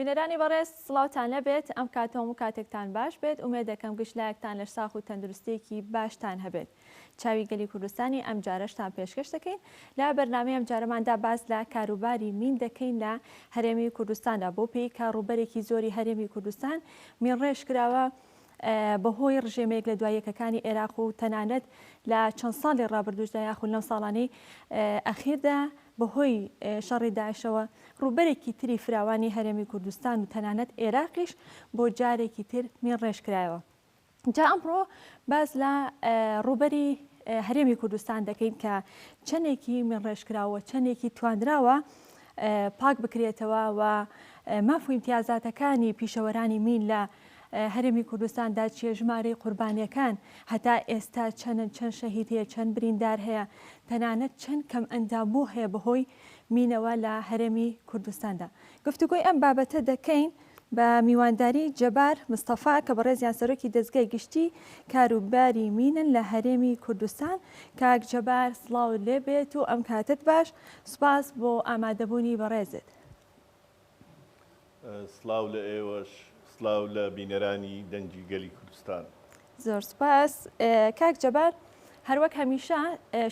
بینەرانی بەڕێز سڵاوتان لێبێت ئەم کاتە و کاتێکتان باش بێت ئومێد دەکەم گشت لایەکتان لەش ساخ و تەندروستیەکی باشتان هەبێت چاوی گەلی کوردستانی ئەم جارەشتان پێشکەش دەکەین لە بەرنامەی ئەم جارەماندا باس لە کاروباری مین دەکەین لە هەرێمی کوردستاندا بۆ پێی کە ڕووبەرێکی زۆری هەرێمی کوردستان مین ڕێژ کراوە بەهۆی ڕژێمە یەک لە دوای یەکەکانی عێراق و تەنانەت لە چەند ساڵی ڕابردووشدا یاخود لەم ساڵانەی ئەخیردا بەهۆی شەڕی داعشەوە ڕووبەرێکی تری فراوانی هەرێمی کوردستان و تەنانەت عێراقیش بۆ جارێکی تر مین ڕێژ کرایەوە. جا ئەمڕۆ باس لە ڕووبەری هەرێمی کوردستان دەکەین کە چەندێکی مین ڕێژکراوە چەندێکی توانراوە پاک بکرێتەوە و ماف و ئیمتیازاتەکانی پیشەوەرانی مین لە هەرێمی کوردستاندا چیە ژمارەی قوربانیەکان هەتا ئێستا چەنن چەند شەهید هەیە چەند بریندار هەیە تەنانەت چەند کەم ئەندامبوو هەیە بەهۆی مینەوە لە هەرێمی کوردستاندا گفتوگۆی ئەم بابەتە دەکەین بە میوانداری جەبار مستەفا کە بەڕێزیان سەرۆکی دەزگای گشتی کاروباری مینن لە هەرێمی کوردستان. کاک جەبار سڵاوت لێ بێت و ئەم کاتەت باش، سوپاس بۆ ئامادەبوونی بەڕێزت. سڵاو لە ئێوەش، سڵاو لە بینەرانی دەنگی گەلی کوردستان. زۆر سوپاس کاک جەبار. هەروەک هەمیشە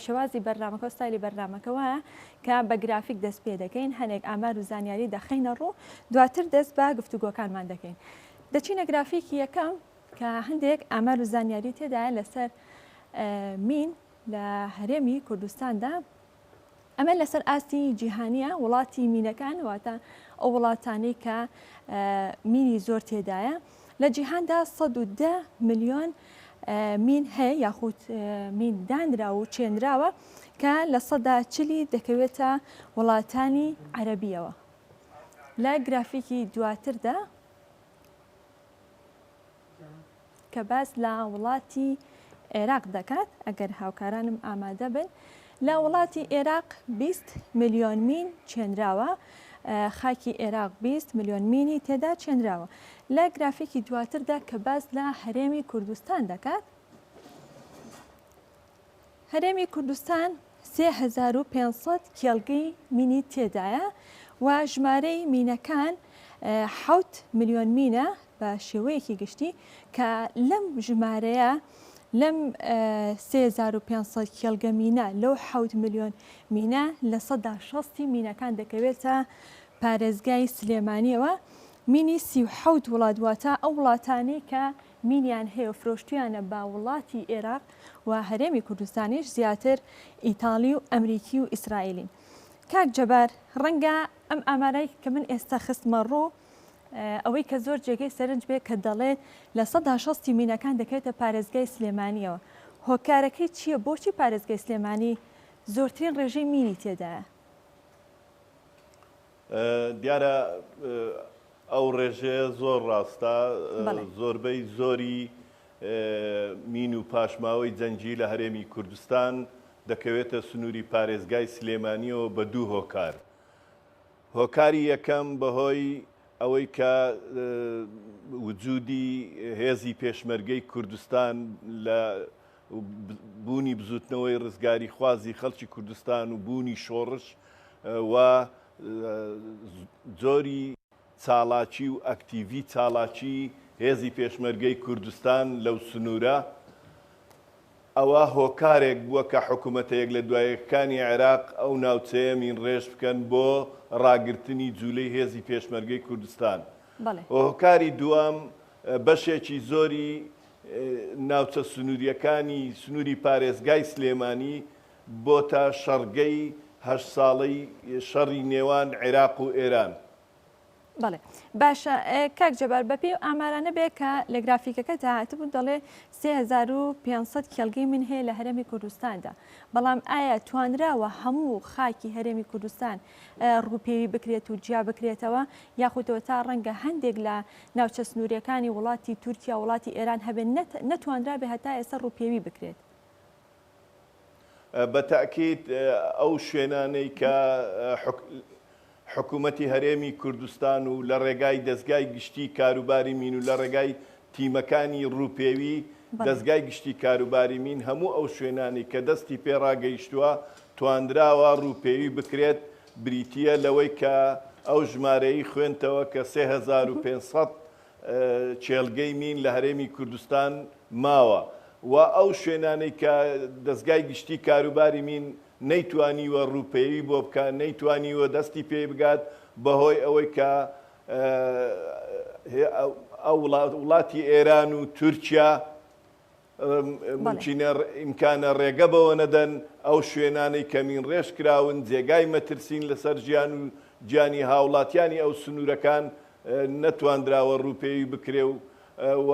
شێوازی بەرنامەکە و ستایلی بەرنامەکە وایە کە بە گرافیک دەست پێ دەکەین، هەنێک ئامار و زانیاری دەخەینە ڕوو، دواتر دەست بە گفتوگۆکانمان دەکەین. دەچینە گرافیکی یەکەم کە هەندێک ئامار و زانیاری تێدایە لەسەر مین لە هەرێمی کوردستاندا. ئەمە لەسەر ئاستی جیهانییە، وڵاتی مینەکان واتە ئەو وڵاتانەی کە مینی زۆر تێدایە لە جیهاندا 110 ملیۆن مین هەیە یاخود مین دانرا و چێنراوە کە لە سەدا چلی دەکەوێتە وڵاتانی عەرەبیەوە. لە گرافیکی دواتردا کە باس لە وڵاتی عێراق دەکات، ئەگەر هاوکارانم ئامادە بن، لە وڵاتی عێراق 20 ملیۆن مین چێنراوە، خاکی عێراق 20 ملیۆن مینی تێدا چێنراوە. لە گرافیکی دواتردا کە باس لە هەرێمی کوردستان دەکات، هەرێمی کوردستان 3500 کێڵگەی مینی تێدایە و ژمارەی مینەکان حەوت ملیۆن مینە بە شێوەیەکی گشتی کە لەم ژمارەیە لەم 3500 کێڵگە مینە لەو حەوت ملیۆن مینە 60% مینەکان دەکەوێتە پارێزگای سلێمانیەوە مینی 37 وڵات واتە ئەو وڵاتانەی کە مینیان هەیە و فرۆشتویانە بە وڵاتی ئێراق و هەرێمی کوردستانیش زیاتر ئیتاڵی و ئەمریکی و ئیسرائیلین. کاک جەبار ڕەنگە ئەم ئامارەی کە من ئێستا خستمە ڕوو ئەوەی کە زۆر جێگەی سەرنج بێ کە دەڵێت 60% مینەکان دەکەوێتە پارێزگای سلێمانیەوە هۆکارەکەی چییە بۆچی پارێزگای سلێمانی زۆرترین ڕێژەی مینی تێدایە؟ دیارە ئەو ڕێژەیە زۆر ڕاستە، زۆربەی زۆری مین و پاشماوەی جەنگی لە هەرێمی کوردستان دەکەوێتە سنووری پارێزگای سلێمانییەوە بە دوو هۆکار. هۆکاری یەکەم بەهۆی ئەوەی کە وجودی هێزی پێشمەرگەی کوردستان لە بوونی بزوتنەوەی ڕزگاریخوازی خەڵکی کوردستان و بوونی شۆڕش و جۆری چاڵاکی و ئەکتیڤی چاڵاکی هێزی پێشمەرگەی کوردستان لەو سنوورە، ئەوە هۆکارێک بووە کە حکوومەتە یەک لە دوایەکانی عێراق ئەو ناوچەیە مینڕێژ بکەن بۆ ڕاگرتنی جوولەی هێزی پێشمەرگەی کوردستان. هۆکاری دووەم بەشێکی زۆری ناوچە سنوورییەکانی سنووری پارێزگای سلێمانی بۆتە شەڕگەی هەشت ساڵەی شەڕی نێوان عێراق و ئێران. بەڵێ باشە کاک جەبار بەپێی ئەو ئامارانە بێ کە لە گرافیکەکەدا هاتبوو دەڵێ 3500 کێڵگەی مین هەیە لە هەرێمی کوردستاندا بەڵام ئایا توانراوە هەموو خاکی هەرێمی کوردستان ڕووپێوی بکرێت و جیا بکرێتەوە یاخودەوە تا ڕەنگە هەندێک لە ناوچە سنووریەکانی وڵاتی تورکیا وڵاتی ئێران هەبێت نەتوانرابێ هەتا ئێستا ڕووپێوی بکرێت؟ بە تەئکید ئەو شوێنانەی کە حکوومەتی هەرێمی کوردستان و لە ڕێگای دەزگای گشتی کاروباری مین و لە ڕێگای تیمەکانی ڕووپێوی دەزگای گشتی کاروباری مین هەموو ئەو شوێنانەی کە دەستی پێ ڕاگەیشتووە توانراوە ڕووپێوی بکرێت بریتییە لەوەی کە. ئەو ژمارەی خوێندتەوە کە 3500 کێڵگەی مین لە هەرێمی کوردستان ماوە و ئەو شوێنانەی کە دەزگای گشتی کاروباری مین نەیتوانیوە ڕووپێوی بۆ بکات، نەیتوانیوە دەستی پێی بگات بەهۆی ئەوەی کە ئەو وڵاتی ئێران و تورکیا مومکینە ئیمکانە ڕێگە بەوە نەدەن ئەو شوێنانەی کە مینڕێژ کراون جێگای مەترسین لەسەر ژیان و گیانی هاوڵاتیانی ئەو سنوورەکان نەتواندراوە ڕووپێوی بکرێ و و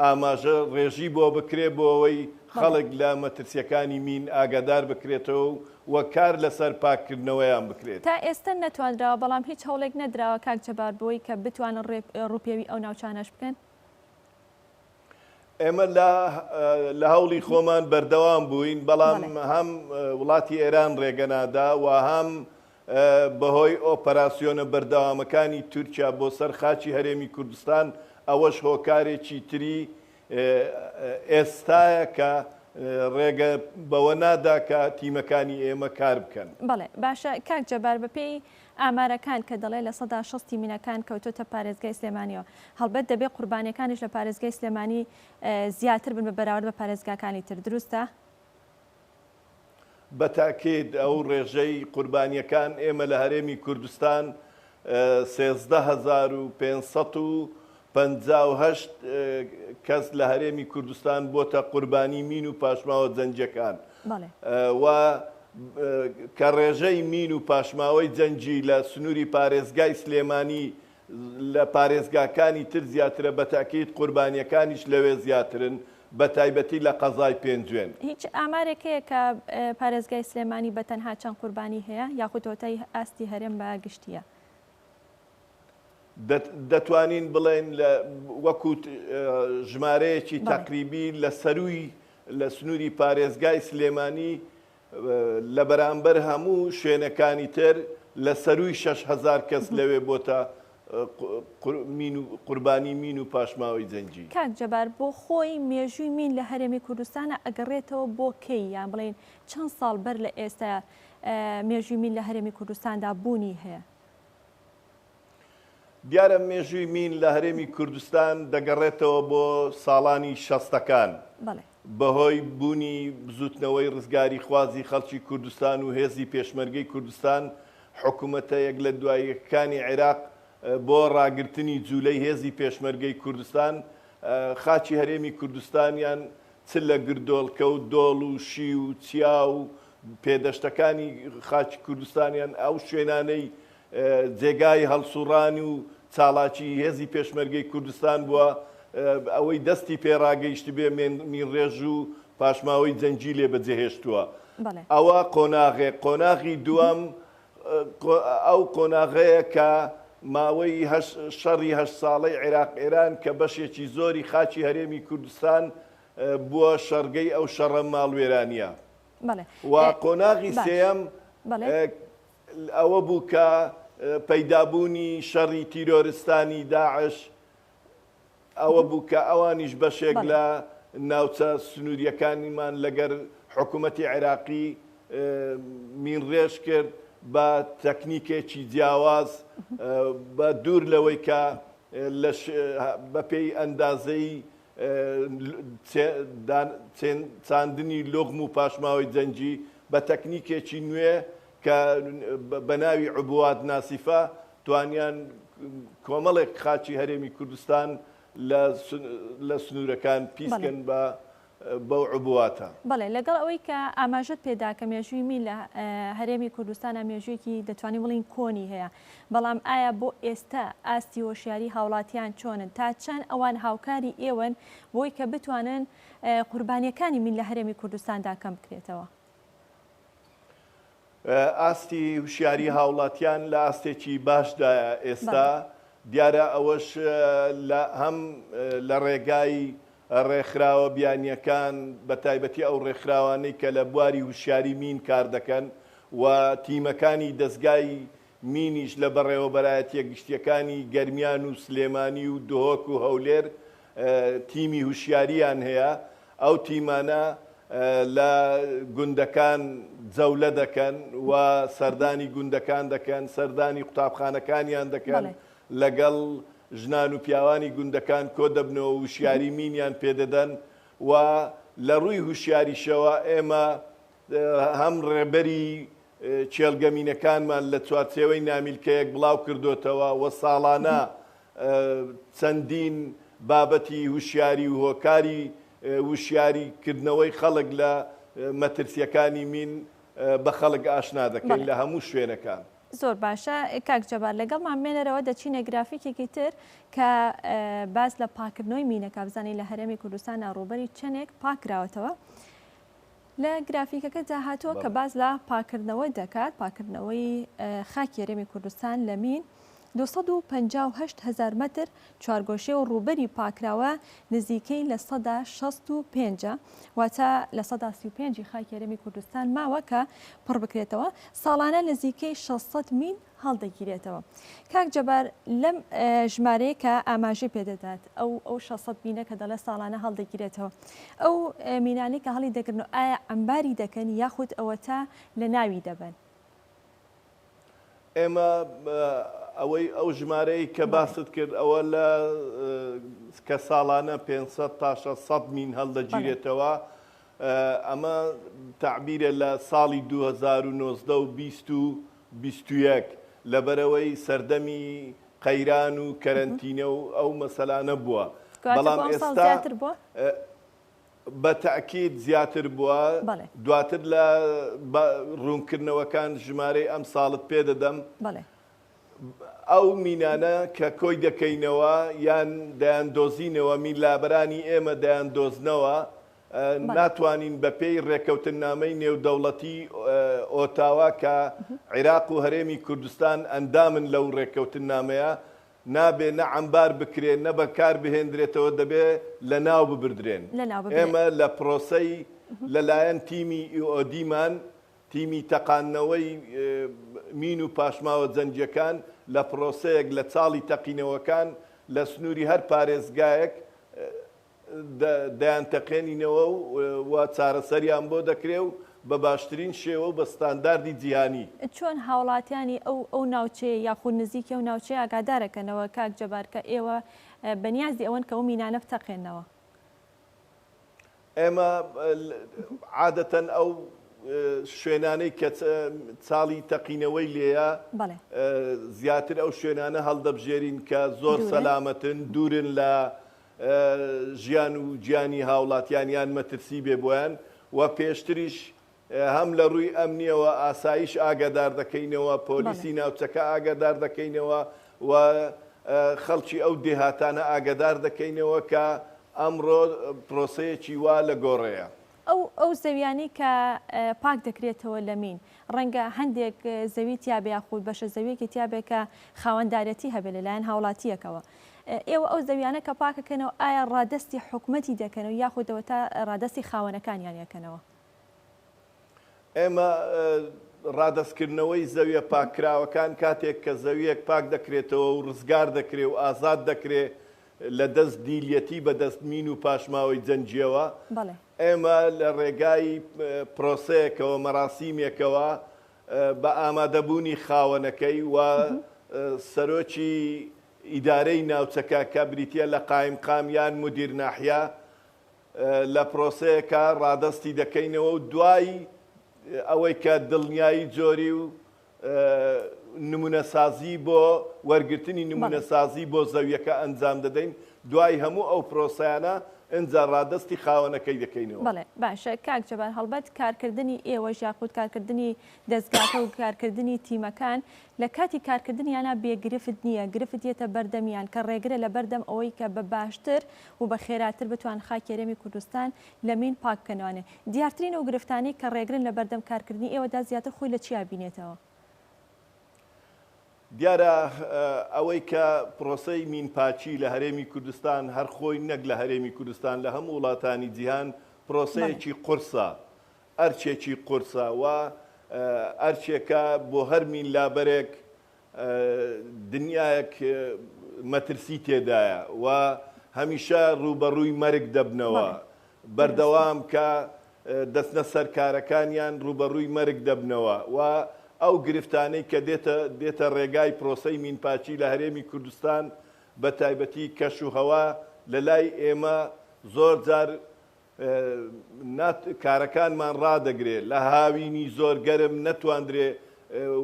ئاماژە ڕێژی بۆ بکرێ بۆ ئەوەی خەڵک لە مەترسیەکانی مین ئاگادار بکرێتەوە و کار لەسەر پاککردنەوەیان بکرێت. تا ئێستە نەتوانراوە، بەڵام هیچ هەوڵێک نەدراوە کاک جەبار بۆی کە بتوانن ڕووپێوی ئەو ناوچانەش بکەن؟ ئێمە لە هەوڵی خۆمان بەردەوام بووین، بەڵام هەم وڵاتی ئێران ڕێگە نادا و هەم بەهۆی ئۆپەراسیۆنە بەردەوامەکانی تورکیا بۆ سەر خاکی هەرێمی کوردستان، ئەوەش هۆکارێکی تری ئێستایە کە ڕێگە بەوە نادا کە تیمەکانی ئێمە کار بکەن. بەڵێ باشە کاک جەبار بەپێی ئامارەکان کە دەڵێ 60% ی مینەکان کەوتۆتە پارێزگای سلێمانیەوە هەڵبەت دەبێ قوربانیەکانیش لە پارێزگای سلێمانی زیاتر بن بە بەراورد بە پارێزگاکانی تر دروستە؟ بە تەئکید ئەو ڕێژەی قوربانیەکان ئێمە لە هەرێمی کوردستان 13558 کەس لە هەرێمی کوردستان بۆتە قوربانی مین و پاشماوە جەنگیەکان و کە ڕێژەی مین و پاشماوەی جەنگی لە سنووری پارێزگای سلێمانی لە پارێزگاکانی تر زیاترە، بە تەئکید قوربانیەکانیش لەوێ زیاترن، بە تایبەتی لە قەزای پێنجوێن. هیچ ئامارێک هەیە کە پارێزگای سلێمانی بە تەنها چەند قوربانی هەیە یاخود تۆتای ئاستی هەرێم بە گشتیە؟ دەتوانین بڵێین وەکو ژمارەیەکی تەقریبی لە سەرووی لە سنووری پارێزگای سلێمانی لە بەرامبەر هەموو شوێنەکانی تر لە سەرووی 6000 کەس لەوێ بۆتە مین و قوربانی مین و پاشماوەی جەنگی. کاک جەبار بۆ خۆی مێژووی مین لە هەرێمی کوردستانا ئەگەڕێتەوە بۆ کەی یان بڵێین چەند ساڵ بەر لە ئێستا مێژووی مین لە هەرێمی کوردستاندا بوونی هەیە؟ دیارە مێژووی مین لە هەرێمی کوردستان دەگەڕێتەوە بۆ ساڵانی شەستەکان. بەهۆی بوونی بزووتنەوەی ڕزگاریخوازی خەڵکی کوردستان و هێزی پێشمەرگەی کوردستان، حکومەتە یەک لە دوای یەکەکانی عێراق بۆ ڕاگرتنی جوولەی هێزی پێشمەرگەی کوردستان خاکی هەرێمی کوردستانیان چ لە گردۆڵکە و دۆڵ و شی و چیا و پێدەشتەکانی خاکی کوردستانیان ئەو شوێنانەی جێگای هەڵسوڕان و چاڵاکی هێزی پێشمەرگەی کوردستان بووە، ئەوەی دەستی پێ ڕاگەیشتبێ مینڕێژ و پاشماوەی جەنگی لێ بەجێهێشتووە. ئەوە قۆناغێک. قۆناغی دووەم ئەو قۆناغەیە کە ماوەی شەڕی هەشت ساڵەی عێراق-ئێران کە بەشێکی زۆری خاکی هەرێمی کوردستان بووە شەڕگەی ئەو شەڕە ماڵوێرانییە. و قۆناغی سێیەم ئەوە بوو کە پەیدابوونی شەڕی تیرۆرستانی داعش ئەوە بوو کە ئەوانیش بەشێک لە ناوچە سنووریەکانیمان لەگەر حکوومەتی عێراقی مینڕێژ کرد بە تەکنیکێکی جیاواز بە دوور لەوەی کە بەپێی ئەندازەی چاندنی لوغم و پاشماوەی جەنگی بە تەکنیکێکی نوێ کە بە ناوی عبوات ناسیفە توانیان کۆمەڵێک خاکی هەرێمی کوردستان لە سنوورەکان پیس کەن بە بەو عبواتە. بەڵێ لەگەڵ ئەوەی کە ئاماژەت پێدا کە مێژووی مین لە هەرێمی کوردستانا مێژوویەکی دەتوانین بڵێین کۆنی هەیە، بەڵام ئایا بۆ ئێستا ئاستی هۆشیاری هاوڵاتیان چۆنن؟ تا چەند ئەوان هاوکاری ئێوەن بۆی کە بتوانن قوربانیەکانی مین لە هەرێمی کوردستاندا کەم بکرێتەوە؟ ئاستی هوشیاری هاوڵاتیان لە ئاستێکی باشدایە ئێستا، دیارە ئەوەش لە هەم لە ڕێگای ڕێکخراوە بیانییەکان بە تایبەتی ئەو ڕێکخراوانەی کە لە بواری هوشیاری مین کار دەکەن و تیمەکانی دەزگای مینیش لە بەڕێوەبەرایەتییە گشتییەکانی گەرمیان و سلێمانی و دهۆک و هەولێر تیمی هوشیارییان هەیە، ئەو تیمانە لە گوندەکان جەولە دەکەن و سەردانی گوندەکان دەکەن، سەردانی قوتابخانەکانیان دەکەن، لەگەڵ ژنان و پیاوانی گوندەکان کۆدەبنەوە وشیاری مینیان پێدەدەن و لە ڕووی هوشیاریشەوە ئێمە هەم ڕێبەری کێڵگە مینەکانمان لە چوارچێوەی نامیلکەیەک بڵاو کردۆتەوە و ساڵانە چەندین بابەتی هوشیاری و هۆکاری وشیاری کردنەوەی خەڵک لە مەترسیەکانی مین بە خەڵک ئاشنا دەکەین لە هەموو شوێنەکان. زۆر باشە کاک جەبار لەگەڵمان بمێنەرەوە دەچینە گرافیکێکی تر کە باس لە پاکردنەوەی مینەکە بزانین لە هەرێمی کوردستانە ڕووبەری چەندێک پاکراوەتەوە. لە گرافیکەکەدا هاتووە کە باس لە پاکردنەوە دەکات، پاکردنەوەی خاکی هەرێمی کوردستان لە مین 258 هەزار مەتر چوارگۆشەی و ڕووبەری پاکراوە نزیکەی 65% واتە 35% ی خاکی هەرێمی کوردستان ماوە کە پڕ بکرێتەوە، ساڵانە نزیکەی 600 مین هەڵدەگیرێتەوە. کاک جەبار لەم ژمارەیە کە ئاماژەی پێدەدات ئەو ئەو 600 مینە کە دەڵێ ساڵانە هەڵدەگیرێتەوە ئەو مینانەی کە هەڵی دەگرن و ئایا عەمباری دەکەن یاخود ئەوەتا لە ناوی دەبەن؟ ئێمە ئەوەی ئەو ژمارەی کە باست کرد ئەوە لە کە ساڵانە 500 تا 600 مین هەڵدەگیرێتەوە ئەمە تەعبیرە لە ساڵی 2019 و 20 و 21 لەبەرئەوەی سەردەمی قەیران و کەرەنتینە و ئەو مەسەلانە بووە کەواتە بەڵام بۆ ئەمساڵ ئێستا زیاتر بووە؟ بە تەئکید زیاتر بووە بەڵێ. دواتر لە بە ڕوونکردنەوەکان ژمارەی ئەمساڵت پێ دەدەم. بەڵێ. ئەو مینانە کە کۆی دەکەینەوە یان دەیاندۆزینەوە مینلابەرانی ئێمە دەیاندۆزنەوە ناتوانین بەپێی ڕێککەوتننامەی نێودەوڵەتی ئۆتاوا کە عیراق و هەرێمی کوردستان ئەندامن لەو ڕێککەوتننامەیە، نابێ نە عەمبار بکرێ نە بەکار بهێندرێتەوە دەبێ لەناو ببردرێن. ئێمە لە پرۆسەی لەلایەن تیمی EOD مان، تیمی تەقاندنەوەی مین و پاشماوە جەنگییەکان لە پرۆسەیەک لە چاڵی تەقینەوەکان لە سنووری هەر پارێزگایەک دەیانتەقێنینەوە و چارەسەریان بۆ دەکرێ و بە باشترین شێوە و بە ستانداردی جیهانی. چۆن هاوڵاتیانی ئەو ئەو ناوچەیە یاخود نزیکی ئەو ناوچەیە ئاگادارەکەنەوە کاک جەبار کە ئێوە بەنیازی ئەوەن کە ئەو مینانە بتەقێننەوە؟ ئێمە عادەتەن ئەو شوێنانەی کە چاڵی تەقینەوەی لێیە زیاتر ئەو شوێنانە هەڵدەبژێرین کە زۆر سەلامەتن دوورن لە ژیان و گیانی هاوڵاتیان یان مەترسی بێ بۆیان و پێشتریش هەم لە ڕووی ئەمنیەوە ئاسایش ئاگادار دەکەینەوە، پۆلیسی ناوچەکە ئاگادار دەکەینەوە و خەڵکی ئەو دێهاتانە ئاگادار دەکەینەوە کە ئەمڕۆ پرۆسەیەکی وا لە گۆڕێیە. ئەو ئەو زەویانەی کە پاک دەکرێتەوە لە مین، ڕەنگە هەندێک زەوی تیابێ یاخود بەشە زەویەکی تیابێ کە خاوەندارێتی هەبێ لەلایەن هاوڵاتییەکەوە. ئێوە ئەو زەویانە کە پاکەکەنەوە ئایا ڕادەستی حکومەتی دەکەنەوە یاخود ئەوەتا ڕادەستی خاوەنەکانیان ئەکەنەوە؟ ئێمە ڕادەستکردنەوەی زەویە پاککراوەکان کاتێک کە زەویەک پاک دەکرێتەوە و ڕزگار دەکرێ و ئازاد دەکرێ لە دەست دیلیەتی بە دەست مین و پاشماوەی جەنگیەوە ئێمە لە ڕێگای پرۆسەیەکەوە مەراسیمێکەوە بە ئامادەبوونی خاوەنەکەی و سەرۆکی ئیدارەی ناوچەکە کە بریتیە لە قایمقام یان مدیر ناحیە لە پرۆسەیەکە ڕادەستی دەکەینەوە و دوای ئەوەی کە دڵنیایی جۆری و نمونەسازی بۆ وەرگرتنی نمونەسازی بۆ زەویەکە ئەنجام دەدەین، دوای هەموو ئەو پرۆسەیانە ئنجا ڕادەستی خاوەنەکەی دەکەینەوە. بەڵێ باشە کاک جەبار هەڵبەت کارکردنی ئێوەش یاخود کارکردنی دەزگاکە و کارکردنی تیمەکان لە کاتی کارکردنیانا بێ گرفت نییە، گرفت یەتە بەردەمیان کە ڕێگرە لە بەردەم ئەوەی کە بە باشتر و بە خێراتر بتوان خاکی هەرێمی کوردستان لە مین پاک بکەنەوانێ. دیارترین ئەو گرفتانەی کە ڕێگرن لە بەردەم کارکردنی ئێوەدا زیاتر خۆی لە چیا بینێتەوە؟ دیارە ئەوەی کە پرۆسەی مین پاکی لە هەرێمی کوردستان هەر خۆی نەک لە هەرێمی کوردستان لە هەموو وڵاتانی جیهان پرۆسەیەکی قورسە، ئەرکێکی قورسە و ئەرکێکە بۆ هەر مین لابەرێک دنیایەک مەترسی تێدایە و هەمیشە ڕووبەڕووی مەرگ دەبنەوە. بەردەوام کە. دەچنە سەر کارەکانیان ڕووبەڕووی مەرگ دەبنەوە و ئەو گرفتانەی کە دێتە دێتە ڕێگای پرۆسەی مینپاکی لە هەرێمی کوردستان بە تایبەتی کەش و هەوا لە لای ئێمە زۆر جار کارەکانمان ڕادەگرێ، لە هاوینی زۆر گەرم نەتواندرێ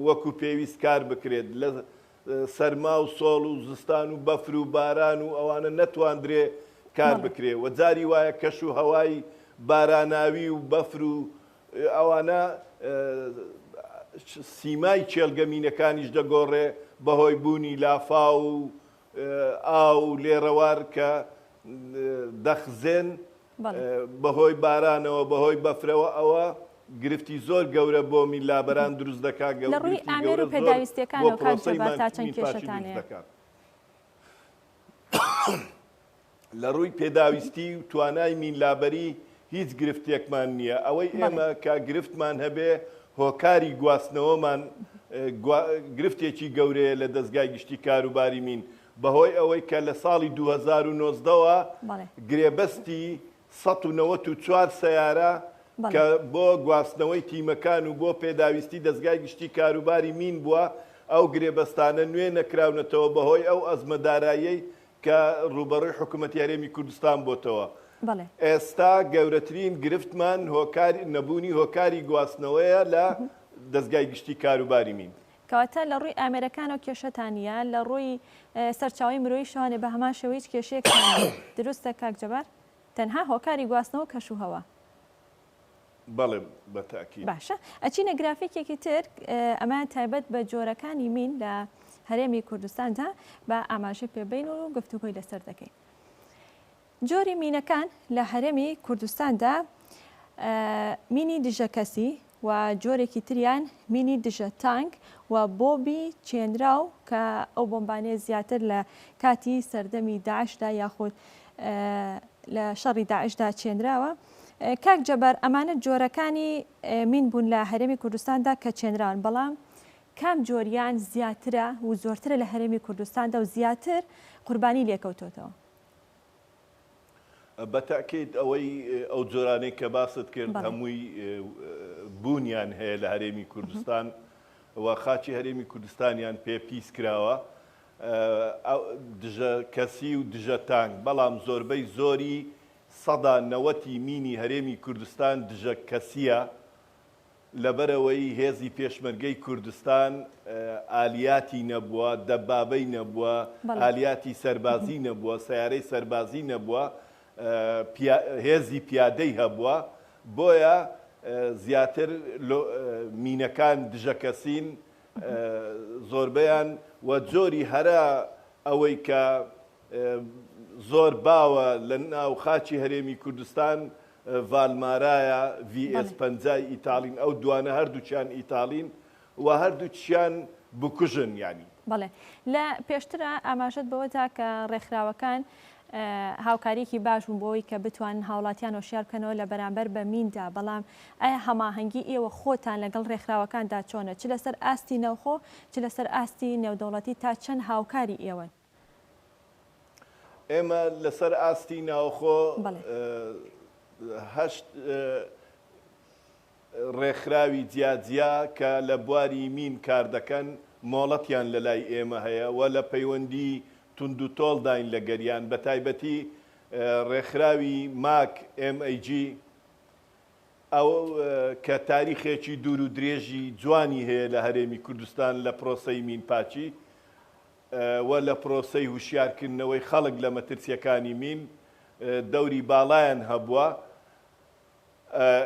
وەکو پێویست کار بکرێت، لە سەرما و سۆڵ و زستان و بەفر و باران و ئەوانە نەتواندرێ کار بکرێ و جاری وایە کەش و هەوای باراناوی و بەفر و ئەوانە سیمای کێڵگە مینەکانیش دەگۆڕێ بەهۆی بوونی لافاو و ئاو و لێڕەوار کە دەخزێن بەهۆی بارانەوە بەهۆی بەفرەوە ئەوە گرفتی زۆر گەورە بۆ میلابەران دروست دەکات لە ڕووی ئامێر و پێداویستیەکانەوە کاک جەبار تا چەند کێشەتان هەیە؟ لە ڕووی پێداویستی و توانای مینلابەری هیچ گرفتێکمان نییە، ئەوەی ئێمە کە گرفتمان هەبێ هۆکاری گواستنەوەمان گرفتێکی گەورەیە لە دەزگای گشتی کاروباری مین بەهۆی ئەوەی کە لە ساڵی 2019 وە گرێبەستی 194 سەیارە کە بۆ گواستنەوەی تیمەکان و بۆ پێداویستی دەزگای گشتی کاروباری مین بووە ئەو گرێبەستانە نوێ نەکراونەتەوە بەهۆی ئەو ئەزمە داراییەی کە ڕووبەڕووی حکوومەتی هەرێمی کوردستان بۆتەوە. ئێستا گەورەترین گرفتمان هۆکاری نەبوونی هۆکاری گواستنەوەیە لە دەزگای گشتی کاروباری مین. کەواتە لە ڕووی ئامێرەکانەوە کێشەتان نییە، لە ڕووی سەرچاوەی مرۆییشەوە بە هەمان شێوە هیچ کێشەیەکتان نییە. دروستە کاک جەبار؟ تەنها هۆکاری گواستنەوە و کەشوهەوا. بەڵێ بە تاکید. باشە ئەچینە گرافیکێکی تر ئەمە تایبەت بە جۆرەکانی مین لە هەرێمی کوردستاندا بە ئاماژە پێبین و گفتوگۆی لەسەر دەکەین. جۆری مینەکان لە هەرێمی کوردستاندا مینی دژە کەسی و جۆرێکی تریان مینی دژە تانک و بۆمبی چێنراو کە ئەو بۆمبانەیە زیاتر لە کاتی سەردەمی داعشدا یاخود لە شەڕی داعشدا چێنراوە. کاک جەبار ئەمانە جۆرەکانی مین بوون لە هەرێمی کوردستاندا کە چێنراون بەڵام کام جۆریان زیاترە و زۆرترە لە هەرێمی کوردستاندا و زیاتر قوربانی لێکەوتۆتەوە؟ بە تەئکید ئەوەی ئەو جۆرانەی کە باست کرد هەمووی بوونیان هەیە لە هەرێمی کوردستان و خاکی هەرێمی کوردستانیان پێ پیس کراوە دژە کەسی و دژە تانک بەڵام زۆربەی زۆری سەدا نەوەتی مینی هەرێمی کوردستان دژە کەسیە لەبەرئەوەی هێزی پێشمەرگەی کوردستان ئالیاتی نەبووە، دەبابەی نەبووە، ئالیاتی سەربازی نەبووە، سەیارەی سەربازی نەبووە، هێزی پیادەی هەبووە، بۆیە زیاتر مینەکان دژەکەسین زۆربەیان و جۆری هەرە ئەوەی کە زۆر باوە لە ناو خاکی هەرێمی کوردستان ڤالمارایە، ڤی ئێس 50 ی ئیتاڵین، ئەو دوانە هەردووکیان ئیتاڵین و هەردووکیان بکوژن یانی. بەڵێ. لە پێشترا ئاماژەت بەوە دا کە ڕێکخراوەکان هاوکارییەکی باش بوون بۆ ئەوەی کە بتوانن هاوڵاتیان هۆشیار بکەنەوە لە بەرامبەر بە میندا، بەڵام ئایا هەماهەنگی ئێوە خۆتان لەگەڵ ڕێکخراوەکاندا چۆنە چ لەسەر ئاستی ناوخۆ چ لەسەر ئاستی نێودەوڵەتی تا چەند هاوکاری ئێوەن؟ ئێمە لەسەر ئاستی ناوخۆ هەشت ڕێکخراوی جیاجیا کە لە بواری مین کار دەکەن مۆڵەتیان لە لای ئێمە هەیە و لە پەیوەندی توندوتۆڵداین لەگەریان بە تایبەتی ڕێکخراوی ماک MAG ئەو کە تاریخێکی دوور و درێژی جوانی هەیە لە هەرێمی کوردستان لە پرۆسەی مین پاکی و لە پرۆسەی هوشیارکردنەوەی خەڵک لە مەترسییەکانی مین دەوری باڵایان هەبووە.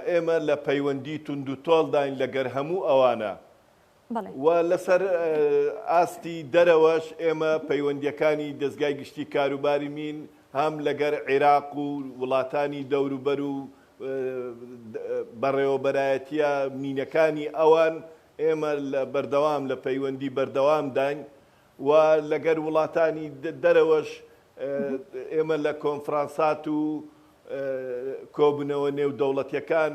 ئێمە لە پەیوەندی توندوتۆڵداین لەگەر هەموو ئەوانە و لەسەر ئاستی دەرەوەش ئێمە پەیوەندییەکانی دەزگای گشتی کاروباری مین هەم لەگەر عیراق و وڵاتانی دەوروبەر و بەڕێوەبەرایەتییە مینەکانی ئەوان ئێمە لە بەردەوام لە پەیوەندی بەردەوامداین و لەگەر وڵاتانی دەرەوەش ئێمە لە کۆنفرانسات و کۆبوونەوە نێودەوڵەتیەکان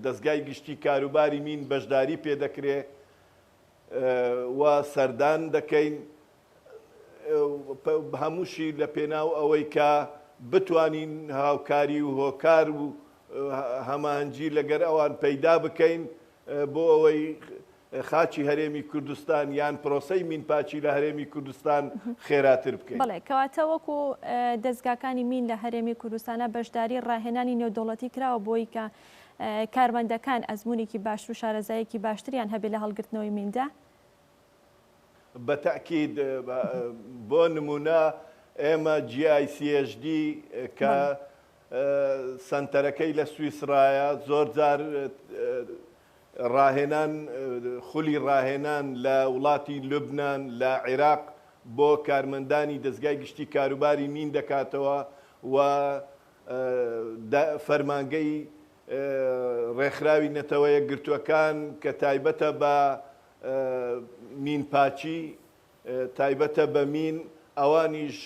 دەزگای گشتی کاروباری مین بەشداری پێدەکرێ و سەردان دەکەین هەمووشی لە پێناو ئەوەی کە بتوانین هاوکاری و هۆکار و هەماهەنگی لەگەر ئەوان پەیدا بکەین بۆ ئەوەی خاکی هەرێمی کوردستان یان پرۆسەی مینپاکی لە هەرێمی کوردستان خێراتر بکەین. بەڵێ، کەواتە وەکو دەزگاکانی مین لە هەرێمی کوردستانا بەشداری ڕاهێنانی نێودەوڵەتی کراوە بۆی کە کارمەندەکان ئەزموونێکی باشتر و شارەزاییەکی باشتریان هەبێت لە هەڵگرتنەوەی میندا؟ بە تەئکید، بۆ نموونە ئێمە GICHD کە سەنتەرەکەی لە سویسرایە، زۆر جار ڕاهێنان، خولی ڕاهێنان لە وڵاتی لوبنان، لە عێراق بۆ کارمەندانی دەزگای گشتی کاروباری مین دەکاتەوە و فەرمانگەی ڕێکخراوی نەتەوە یەکگرتووەکان کە تایبەتە بە مینپاکی، تایبەتە بە مین، ئەوانیش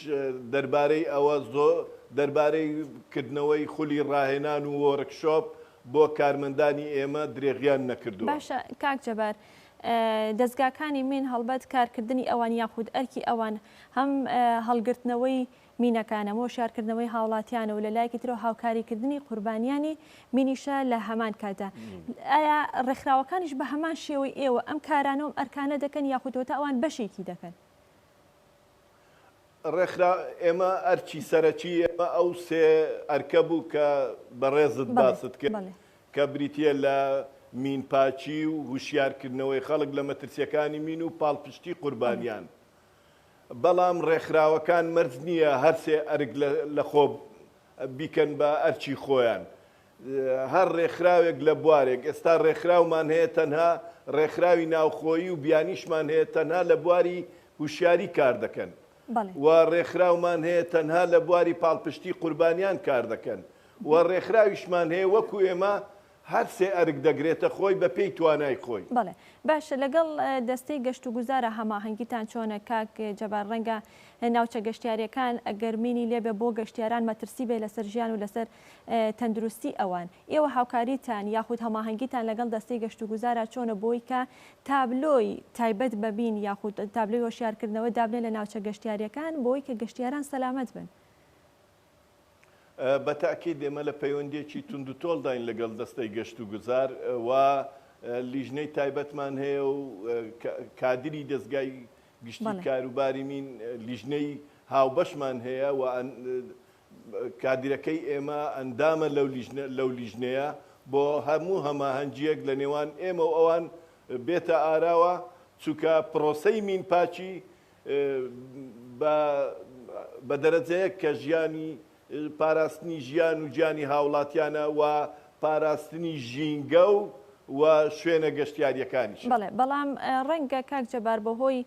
دەربارەی ئەوە زۆ دەربارەی کردنەوەی خولی ڕاهێنان و وۆرکشۆپ بۆ کارمەندانی ئێمە درێغیان نەکردووە. باشە کاک جەبار، دەزگاکانی مین هەڵبەت کارکردنی ئەوان یاخود ئەرکی ئەوان هەم هەڵگرتنەوەی مینەکانە، هۆشیارکردنەوەی هاوڵاتیانە و لە لایەکی ترەوە هاوکاریکردنی قوربانیانی مینیشە لە هەمان کاتدا. ئایا ڕێکخراوەکانیش بە هەمان شێوەی ئێوە ئەم کارانە و ئەم ئەرکانە دەکەن یاخود وەتا ئەوان بەشێکی دەکەن؟ ڕێکخرا ئێمە ئەرکی سەرەکی ئێمە ئەو سێ ئەرکە بوو کە بەڕێزت باست کرد کە بریتییە لە مینپاکی و هوشیارکردنەوەی خەڵک لە مەترسییەکانی مین و پاڵپشتی قوربانیان. بەڵام ڕێکخراوەکان مەرج نییە هەرسێ ئەرک لەخۆ بیکەن بە ئەرکی خۆیان. هەر ڕێکخراوێک لە بوارێک، ئێستا ڕێکخراومان هەیە تەنها ڕێکخراوی ناوخۆیی و بیانیشمان هەیە تەنها لە بواری هوشیاری کار دەکەن و ڕێکخراومان هەیە تەنها لە بواری پاڵپشتی قوربانیان کار دەکەن و ڕێکخراویشمان هەیە وەکو ئێمە هەر سێ ئەرک دەگرێتە خۆی بە پێی توانای خۆی. بەڵێ باشە لەگەڵ دەستەی گەشتوگوزارا هەماهەنگیتان چۆنە کاک جەبار ڕەنگە ناوچە گەشتیاریەکان ئەگەر مینی لێبێ بۆ گەشتیاران مەترسی بێ لەسەر ژیان و لەسەر تەندروستی ئەوان ئێوە هاوکاریتان یاخود هەماهەنگیتان لەگەڵ دەستەی گەشتوگوزارا چۆنە بۆی کە تابلۆی تایبەت بە مین یاخود تابلۆی هۆشیارکردنەوە دابنێن لە ناوچە گەشتیاریەکان بۆی کە گەشتیاران سەلامەت بن؟ بە تەئکید ئێمە لە پەیوەندییەکی توندوتۆڵداین لەگەڵ دەستەی گەشتوگوزار و لیژنەی تایبەتمان هەیە و کادری دەزگای گشتی کاروباری مین لیژنەی هاوبەشمان هەیە و کادرەکەی ئێمە ئەندامە لەو لیژنەیە بۆ هەموو هەماهەنگییەک لە نێوان ئێمە و ئەوان بێتە ئاراوە، چونکە پرۆسەی مینپاکی بە دەرەجەیەک کە ژیانی پاراستنی ژیان و گیانی هاوڵاتیانە و پاراستنی ژینگە و و شوێنە گەشتیارییەکانیشە. بەڵێ، بەڵام ڕەنگە کاک جەبار بەهۆی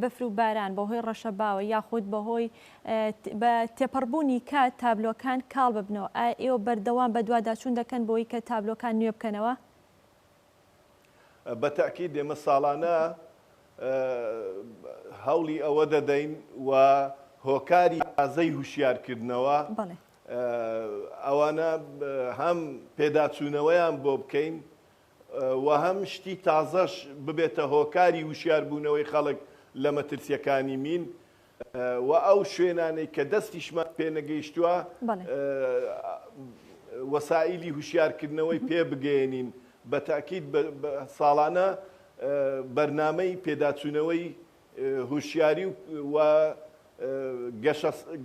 بەفر و باران، بەهۆی ڕەشەباوە یاخود بەهۆی بە تێپەڕبوونی کات تابلۆکان کاڵ ببنەوە، ئایا ئێوە بەردەوام بەدواداچوون دەکەن بۆی کە تابلۆکان نوێ بکەنەوە؟ بە تەئکید ئێمە ساڵانە هەوڵی ئەوە دەدەین و هۆکاری تازەی هوشیارکردنەوە ئەوانە هەم پێداچوونەوەیان بۆ بکەین و هەم شتی تازەش ببێتە هۆکاری هوشیاربوونەوەی خەڵک لە مەترسیەکانی مین و ئەو شوێنانەی کە دەستیشمان پێ نەگەیشتووە وەسائیلی هوشیارکردنەوەی پێ بگەیەنین بە تەئکید ساڵانە بەرنامەی پێداچوونەوەی هوشیاری و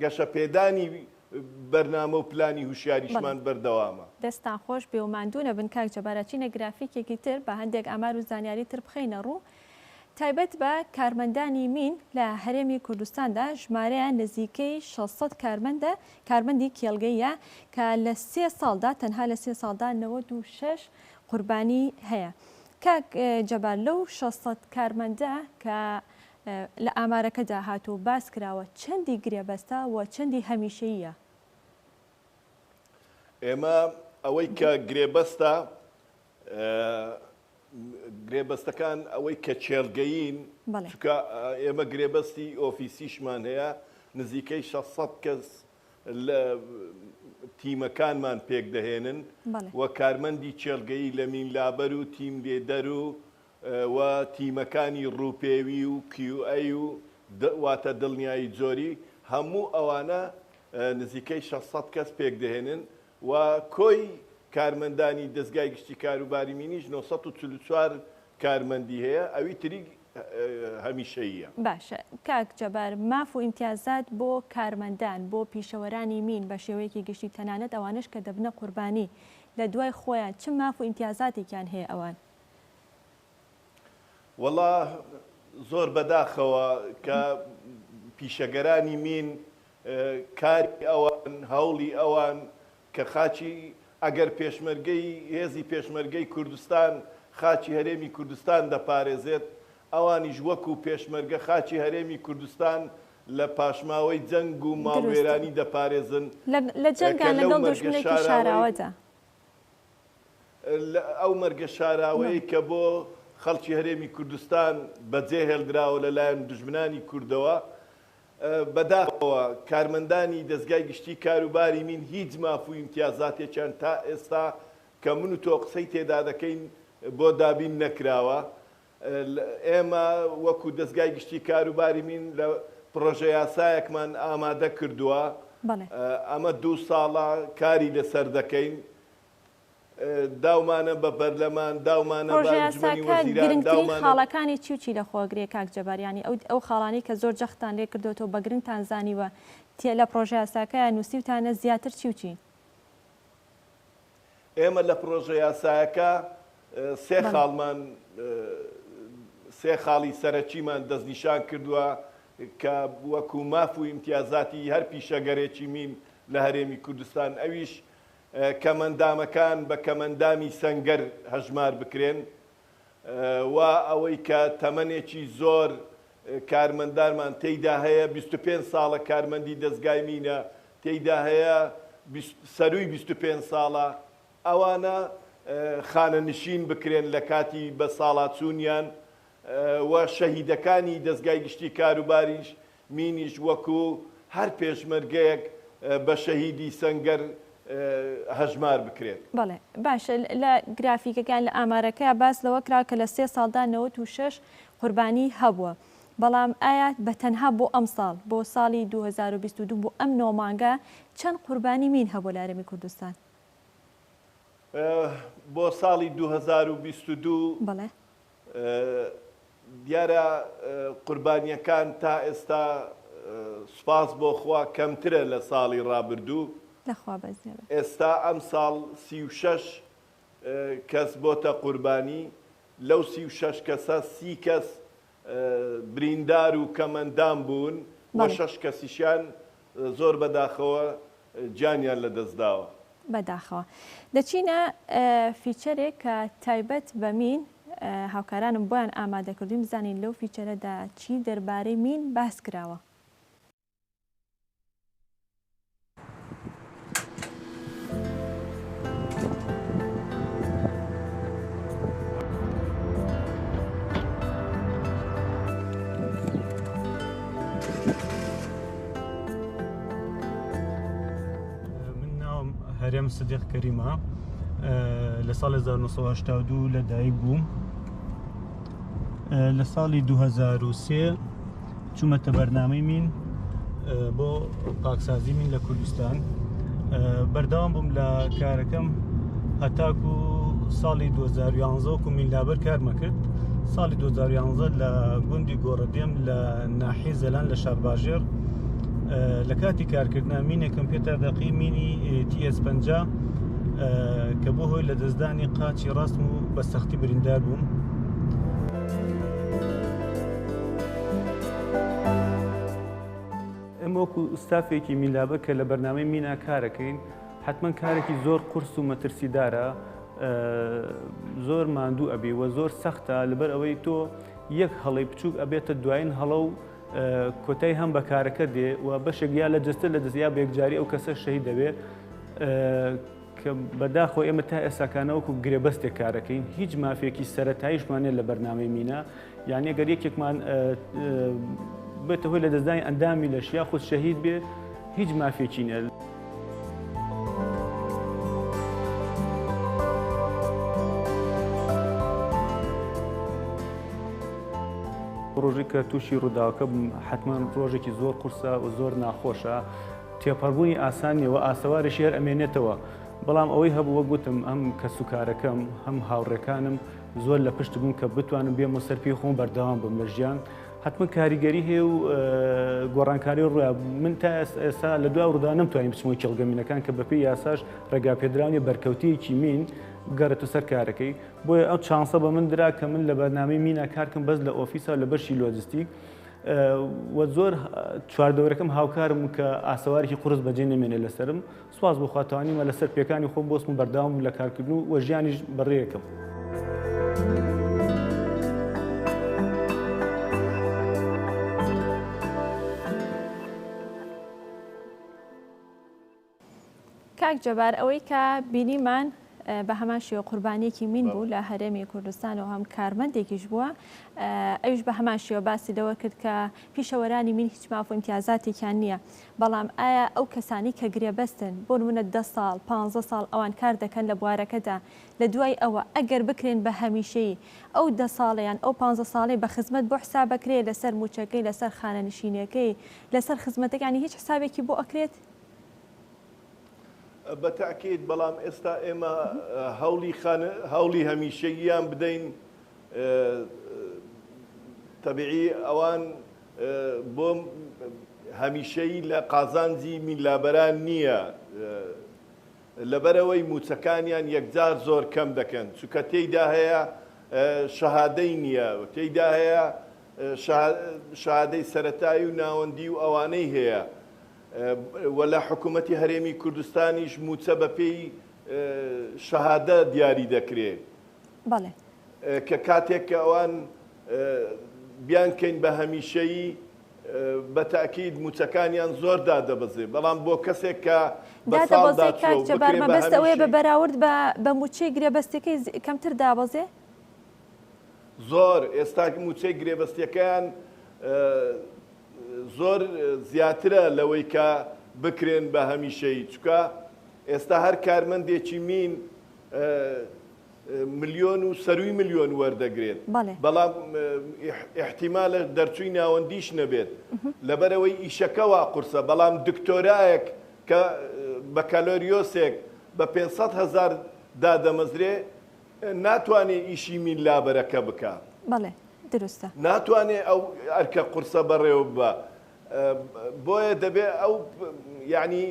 گەشەپێدانی بەرنامە و پلانی هوشیاریشمان بەردەوامە. دەستتان خۆش بێ و ماندوو نەبن کاک جەبار ئەچینە گرافیکێکی تر با هەندێک ئامار و زانیاری تر بخەینە ڕوو تایبەت بە کارمەندانی مین لە هەرێمی کوردستاندا ژمارەیان نزیکەی 600 کارمەندە کارمەندی کێڵگەیە کە لە سێ ساڵدا تەنها لە سێ ساڵدا 96 قوربانی هەیە کاک جەبار لەو 600 کارمەندە کە لە ئامارەکەدا هاتووە و باس کراوە چەندی گرێبەستە و چەندی هەمیشەییە؟ ئێمە ئەوەی کە گرێبەستە گرێبەستەکان ئەوەی کە کێڵگەیین چونکە ئێمە گرێبەستی ئۆفیسیشمان هەیە نزیکەی 600 کەس لە تیمەکانمان پێکدەهێنن و کارمەندی کێڵگەیی لە مینلابەر و تیم لێدەر و و تیمەکانی ڕووپێوی و QA و واتە دڵنیایی جۆری هەموو ئەوانە نزیکەی 600 کەس پێکدەهێنن و کۆی. کارمەندانی دەزگای گشتی کاروباری مینیش 944 کارمەندی هەیە، ئەوی تری هەمیشەییە. باشە کاک جەبار ماف و ئیمتیازات بۆ کارمەندان، بۆ پیشەوەرانی مین بە شێوەیەکی گشتی تەنانەت ئەوانەش کە دەبنە قوربانی لە دوای خۆیان چ ماف و ئیمتیازاتێکیان هەیە ئەوان؟ وەڵا زۆر بەداخەوە کە پیشەگەرانی مین کاری ئەوان هەوڵی ئەوان کە خاکی ئەگەر پێشمەرگەی هێزی پێشمەرگەی کوردستان خاکی هەرێمی کوردستان دەپارێزێت ئەوانیش وەکو پێشمەرگە خاکی هەرێمی کوردستان لە پاشماوەی جەنگ و ماڵوێرانی دەپارێزن لە جەنگان کە لەو لەگەڵ مەرگە دوژمنێکی شاراوەی شاراوەدا. ئەو مەرگە شاراوەیەی کە بۆ خەڵکی هەرێمی کوردستان بەجێ هێڵدراوە لەلایەن دوژمنانی کوردەوە، بەداخەوە کارمەندانی دەزگای گشتی کاروباری مین هیچ ماف و ئیمتیازاتێکیان تا ئێستا کە من و تۆ قسەی تێدا دەکەین بۆ دابین نەکراوە. ئێمە وەکو دەزگای گشتی کاروباری مین لە پڕۆژە یاسایەکمان ئامادە کردووە، ئەمە دوو ساڵە کاری لەسەر دەکەین، داومانە بە پەرلەمان، داومانە بە ئەنجومەنی پڕۆژەیاساکە وەزیران، گرنگترین داومانە. خاڵەکانی چی و چی لەخۆگرێ کاک جەبار؟ یانی ئەو ئەو خاڵانەی کە زۆر جەختتان لێ کردۆتەوە بە گرنگتان زانیوە تێ لە پڕۆژەیاساکەیا نووسیوتانە زیاتر چی و چین؟ ئێمە لە پڕۆژەیاسایەکە سێ خاڵمان سێ خاڵی سەرەکیمان دەستنیشان کردووە کە وەکو ماف و ئیمتیازاتی هەر پیشەگەرێکی مین لە هەرێمی کوردستان ئەویش کەمئەندامەکان بە کەمئەندامی سەنگەر هەژمار بکرێن و ئەوەی کە تەمەنێکی زۆر کارمەندانمان تێیدا هەیە 25 ساڵە کارمەندی دەزگای مینە تێیدا هەیە سەرووی 25 ساڵە ئەوانە خانەنشین بکرێن لە کاتی بە ساڵاچوونیان و شەهیدەکانی دەزگای گشتی کاروباریش مینیش وەکو هەر پێشمەرگەیەک بە شەهیدی سەنگەر هەژمار بکرێت. بەڵێ باشە لە گرافیکەکان لە ئامارەکە باس لەوە کرا کە لە سێ ساڵدا 96 قوربانی هەبووە بەڵام ئایا بە تەنها بۆ ئەمساڵ بۆ ساڵی 2022 بۆ ئەم نۆ مانگە چەند قوربانی مین هەبووە لە هەرێمی کوردستان؟ بۆ ساڵی 2022 بەڵێ. دیارە قوربانیەکان تا ئێستا سوپاس بۆ خوا کەمترە لە ساڵی ڕابردوو. لە خوا بەزیە بێت. ئێستا ئەمساڵ 36 کەس بۆتە قوربانی، لەو 36 کەسە 30 کەس بریندار و کەمئەندام بوون و شەش کەسیشیان زۆر بەداخەوە گیانیان لەدەستداوە. بەداخەوە. دەچینە feature ێک کە تایبەت بە مین، هاوکارانم بۆیان ئامادەکردووین بزانین لەو feature ەدا چی دەربارەی مین باس کراوە. من ناوم هەرێم سدیق کەریمە لە ساڵی 1982 لە دایک بووم لە ساڵی 2003 چوومەتە بەرنامەی مین بۆ پاکسازی مین لە کوردستان بەردەوام بووم لە کارەکەم هەتاکو ساڵی 2011 وەکو مینلابەر کارمە کرد ساڵی 2011 لە گوندی گۆڕەدێم لە ناحیەی زەلان لە شارباژێڕ لە کاتی کارکردنا مینێکم پێتا دەقی مینی TS 50 کە بۆ هۆی لە دەستدانی قاچی ڕاستم و بە سەختی بریندار بووم. ئێمە وەکو ستافێکی مینلابەر کە لە بەرنامەی مینا کارەکەین حتمما کارێکی زۆر قورس و مەترسیدارە زۆر ماندوو ئەبی و زۆر سەختە لەبەر ئەوەی تۆ یەک هەڵەی بچووک ئەبێتە دوایین هەڵە و کۆتای هەم بە کارەکە دێ و بەشێک یا لە جەستە لە دەست یا بە یەکجاری ئەو کەسە شەهید دەبێ کە بەداخەوە ئێمە تا ئێستاکانە وەکو گرێبەستێک کارەکەین هیچ مافێکی سەرەتاییشمان نیە لە بەرنامەی مینا یعنی ئەگەر یەکێکمان بێتە هۆی لەدەستدانی ئەندامی لەش یاخود شەهید بێ هیچ مافێکی نیە. ڕۆژێک کە تووشی ڕووداوەکە بووم حتمما ڕۆژێکی زۆر قورسە و زۆر ناخۆشە تێپەڕبوونی ئاسان نیە و ئاسەوارێکی هەر ئەمێنێتەوە. بەڵام ئەوەی هەبوو وەک وتم هەم کەسوکارەکەم هەم هاوڕێکانم زۆر لە پشت بوون کە بتوانم بێمەوە سەر پێی خۆم بەردەوام بم لە ژیان. حتمما کاریگەری هەیە و گۆڕانکاری ڕوویا من تا ئێستا لە دوای ڕوودا نەمتوانی بچمەوە کێڵگە مینەکان کە بەپێی یاساش ڕێگاپێدراو نیە بەرکەوتەیەکی مین بگەڕێتە سەر کارەکەی بۆیە ئەو چانسە بە من درا کە من لە بەرنامەی مینا کارکەم بەس لە ئۆفیسا لە بەشی لۆجستیک و زۆر چواردەورەکەم هاوکارم کە ئاسەوارێکی قورس بەجێ نەمێنێ لەسەرم سوپاس بۆ خوا توانیمە لەسەر پێکانی خۆم بۆسم و بەردەوام بم لە کارکردن و وە ژیانیش بەڕێکەم. کاک جەبار ئەوەی کە بینیمان بە هەمان شێوە قوربانیەکی مین بوو لە هەرێمی کوردستان و هەم کارمەندێکیش بووە ئەویش بە هەمان شێوە باسی لەوە کرد کە پیشەوەرانی مین هیچ ماف و ئیمتیازاتێکیان نییە بەڵام ئایا ئەو کەسانی کە گرێبەستن بۆ نمونە دە ساڵ پ ساڵ ئەوان کار دەکەن لە بوارەکەدا لە دوای ئەوە ئەگەر بکرێن بە هەمیشەیی ئەو دە ساڵەیان ئەو پ ساڵی بە خزمەت بۆ حسابەکرێ لەسەر موچەکەی لەسەر خانەنشینەکەی لەسەر خزمەتەکانی هیچ حسابێکی بۆ ئەکرێت؟ بە تەئکید، بەڵام ئێستا ئێمە هەوڵی خانە هەوڵی هەمیشەییان بدەین تەبیعی ئەوان بۆ هەمیشەیی لە قازانجی میلابەران نییە لەبەرئەوەی موچەکانیان یەکجار زۆر کەم دەکەن چونکە تێیدا هەیە شەهادەی نییە تێیدا هەیە شەهادەی سەرەتایی و ناوەندی و ئەوانەی هەیە و لە حکوومەتی هەرێمی کوردستانیش مووچە بەپێی شەهادە دیاری دەکرێ. بەڵێ. کە کاتێک کە ئەوان بیانکەین بە هەمیشەیی بە تەئکید مووچەکانیان زۆر دادەبەزێ، بەڵام بۆ کەسێک کە بە دادەبەزێ ساڵدا کاک چووە و جەبار بکرێ بە مەبەست ئەوەیە بە هەمیشەیی. بەراورد بە بە مووچەی گرێبەستەکەی کەمتر دابەزێ؟ زۆر، ئێستا مووچەی گرێبەستیەکەیان زۆر زیاترە لەوەی کە بکرێن بە هەمیشەیی چونکە ئێستا هەر کارمەندێکی مین ملیۆن و سەروی ملیۆن وەردەگرێت بەڵام ئیحتیمالە دەرچووی ناوەندیش نەبێت لەبەرئەوەی ئیشەکە وا قورسە بەڵام دکتۆرایەک کە بەکالۆریۆسێک بە 500 هەزار دادەمەزرێ ناتوانێ ئیشی مین لابەرەکە بکا. بەڵێ دروستە. ناتوانێ ئەو ئەرکە قورسە بەڕێوە ببا. بۆیە دەبێ ئەو یانی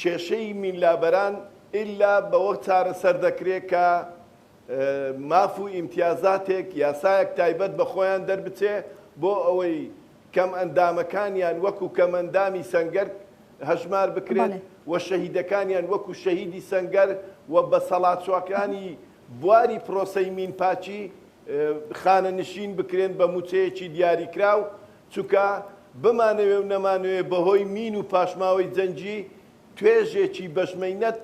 کێشەی مین لابەران ئیلا بەوە چارەسەر دەکرێ کە ماف و ئیمتیازاتێک یاسایەک تایبەت بە خۆیان دەربچێ بۆ ئەوەی کەمئەندامەکانیان وەکو کەمئەندامی سەنگەر هەژمار بکرێت و شەهیدەکانیان وەکو شەهیدی سەنگەر و بەسەڵاچوەکانی بواری پرۆسەی مین پاکی خانەنشین بکرێن بە موچەیەکی دیاریکراو، چونکە بمانەوێ و نەمانەوێ بەهۆی مین و پاشماوەی جەنگی توێژێکی بەشمەینەت